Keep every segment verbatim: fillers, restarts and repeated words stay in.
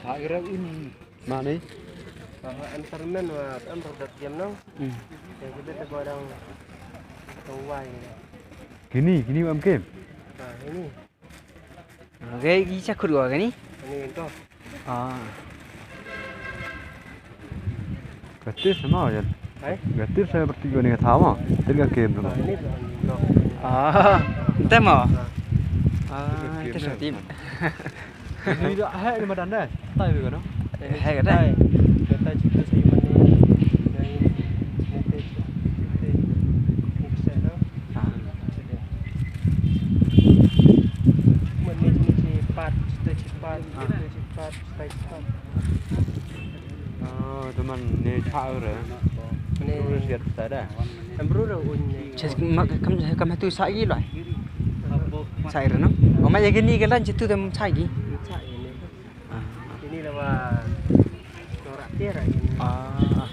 Tha i rep in. Mane? Ba ha entertainment wa em rodat game nang. Hmm. Yang kita te ba dang tawai. Kini, kini wa em game. Ha, ini. Okay, ki cha khut wa kani? Ini ento. Ah. Ka tis ma yan. Hai? Ka tis sa bertiga ni ka tha ma. Tis ka game tu ma. Ini ento. Ah, ente ma. Ah, tis sa tim. Ni dah hai ni madan dah. Tai bi ka no. Hai ka dah. Tai. Tai cerita saya mana. Dari nanti cerita. Ni kisah dah. Ah. Mane ni cepat, cerita cepat, cerita cepat, cerita cepat. Oh, teman ni chau re. Mane siat tada. Embru re un ni. Ches kam kam tu sa gi lai. Sa ir no. Oma ya gini ke lan chitu tem sa gi. Sa ini. Ah. Ini lah wah. Norak tera ini. Ah.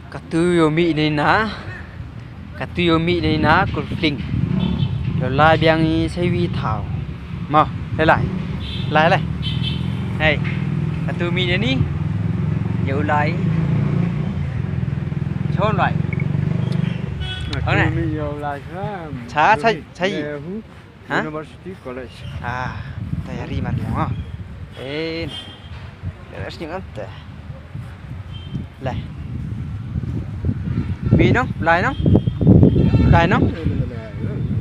Katu yo mi ni na. Katu yo mi ni na kulfling. Yo lai biang i sewi thau. Ma, lai lai. Lai lai. Hei. Katu mi ni ni. Yo lai. Chon lai. Katu mi yo lai. Cha cha cha. Ha? University College. Ah, tayari mar mo. Eh. Lepas ni kan te. Lai. Mi no, lai no. Lai no.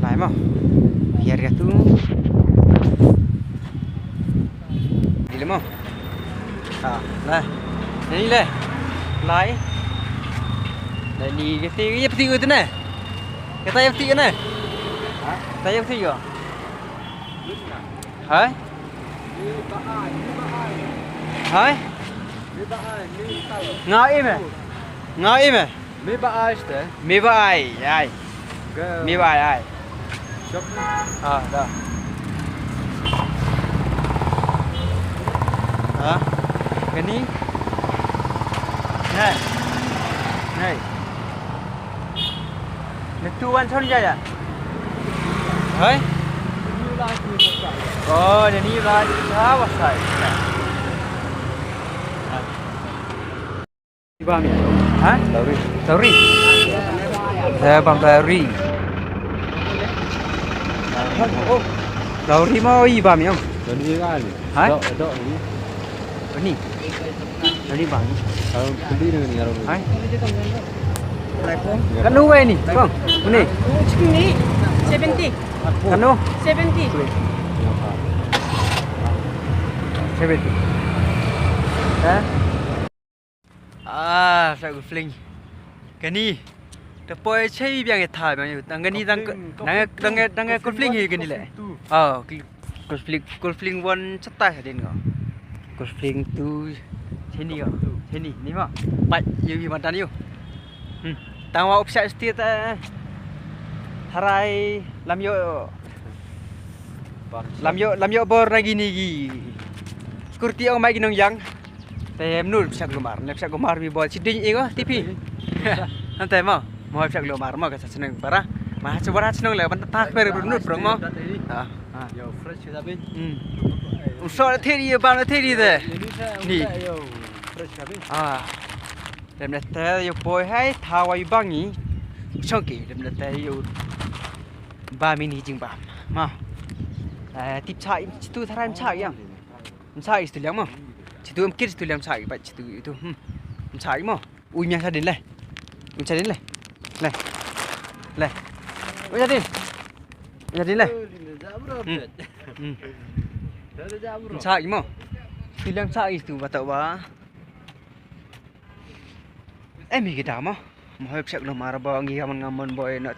Lai mo. Biar ya tu. Gila mo. Ah, lai. Ini lai. Lai. Lai ni kete, ya peti kete na. Kata ya peti na. Ha? Kata ya peti yo. Hai? Hai? Nga im eh? Nga im eh? Mi ba ai ste? Mi ba ai, ai. Mi ba ai, ai. Shop. Ah, da. Ha? Kani? Nai. Nai. Natu wan son jaya. Hoi? Oh, jadi lah, ah, wasai. Ibami. Ha? Tauri. Tauri. Saya bang Tauri. Oh, Tauri mau ibami, oh. Jadi kan. Ha? Dok, dok ni. Ni. Ni bang. Kalau beli dengan ni, kalau beli. Hai. Kan uwe ni, bang. Ni. Chicken ni seventy. Kan u? Seventy. Seventy. Ha? Ah, sa ku fling. Kani. Te poi chei biang e tha biang yu. Tang kani tang kufling, tang kufling, tang kufling hi kani le. Oh, kufling, kufling one chata sa din ko. Kufling two cheni ko. Cheni ni ma. Pat yu hi matan yu. Hmm. Tang wa upsa sti ta. Tharai lam yo. Lam yo, lam yo bor na gini gi. Security ong mai gi nong yang. Te mnu pisa glumar, ne pisa glumar bi bol siding ego tipi. Ante mo, mo pisa glumar mo ka sa seneng para. Ma sa bara seneng le ban ta per brunut brong mo. Ah, ah. Yo fresh ka bin. Hmm. Uso theri ba na theri de. Ni. Yo fresh ka bin. Ah. Dem ne te yo poi hai thawa i bangi. Chongki dem ne te yo ba mini jing ba. Ma. Eh, tip cha im chitu tharai im cha yang. Msa is tu liang mo. Chitu em kir chitu liang msa i ba chitu itu. Hmm. Msa i mo. Ui mya sa din le. Ui sa din le. Le. Le. Ui sa din. Ui sa din le. Hmm. Hmm. Msa i mo. Chitu liang msa i tu ba ta ba. Em hi kita mo. Mo hoi psiak lo mar bo ngi gaman ngamon bo enot.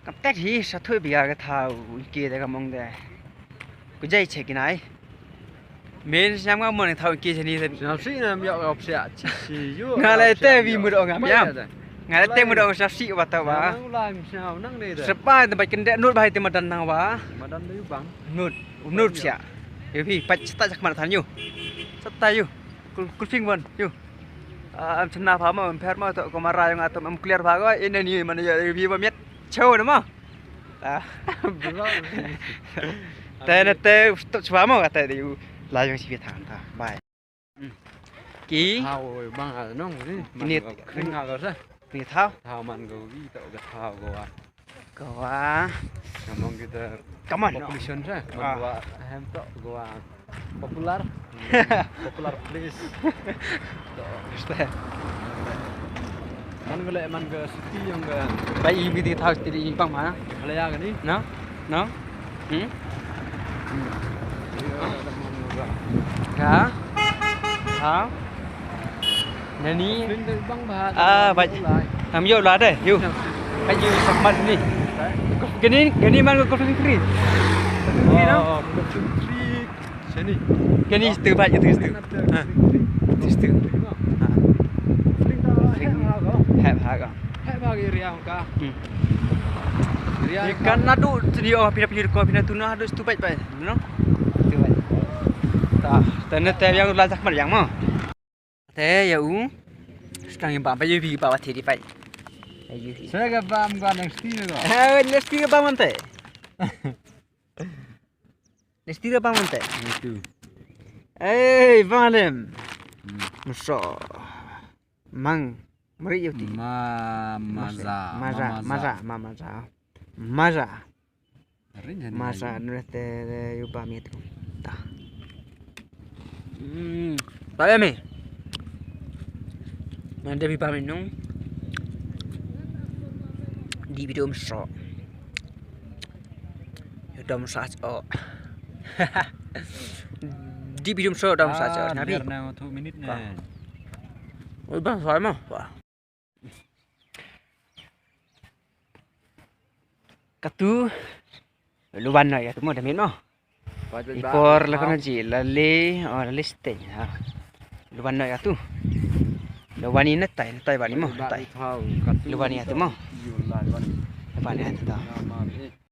Kam tet hi sa thui bia ka thau ki de ka mong de. Ku jai che ki nai. Men siam ngamon thau ki chani de. Siam si nam yok yok psiak chi si yu. Nga le te bi mut ong am yam. Nga le te mut ong sa si wa ta wa. Nang lai siam nang ne de. Sepa te ba ken de nut ba hai te madan nang wa. Madan de bang. Nut. Nut psiak. Yu hi pat seta jak man than yu. Seta yu. Kul kul fing wan yu. Ah, em chna pha mo, em pher mo, to ko mara jong atom em clear pha ko, ine ni man ya bi ba miet. Chau na mo. Ah. Te na te to chwa mo ka te di u la jong si bi thang ta. Bye. Hmm. Ki? Thaw bang a nong ni. Ni man ko kring a ko sa. Ni thaw. Thaw man ko wi to ka thaw ko a. Goa. Among kita Come on. Population sa. Ah. Goa hem to Goa popular. Popular place. To. Kan gele man ke city yang ke. Bai i bi di thaw city i pang ma. Kale ya ni. No? No? Hmm? Ha? Ha? Nani? Bang ba. Ah, bai. Am yo la de, yo. Bai yo sakmat ni. Kani, kani man ko free. Free no? Oh, free. Sini. Kani stu bai itu stu. Ha. Stu. Ha. Free. Hep ha ko. Hep ha area ka. Hmm. Area kan nadu sini oh pina pina ko pina tuna hadu stu bai bai. No? Stu bai. Ta, ta ne te yang la sakmat yang mo. Te ya u. Stang ba ba yu bi ba wa te di pai. Ya yu. Sa ga bam ga nang sti ga. Eh, le sti ga bam ante. Le sti ga bam ante. Itu. Eh, bam alem. Hmm. Muso. Mang. Mari yu ti. Ma maza. Maza, maza, ma maza. Maza. Masa nure te yu ba mi tu. Ta. Hmm. Ba mi. Mande bi ba mi nung. Di video mso. Yu dom sa o. Di video mso dom sa o. Nabi. Na tu minit ne. Oi bang sai mo. Wah. Katu luan na ya tu mo damit mo. Ipor la kana ji la le o la le steng ha. Luan na ya tu. Luan ni na tai na tai bani mo tai. Luan ya tu mo. Luan ya tu.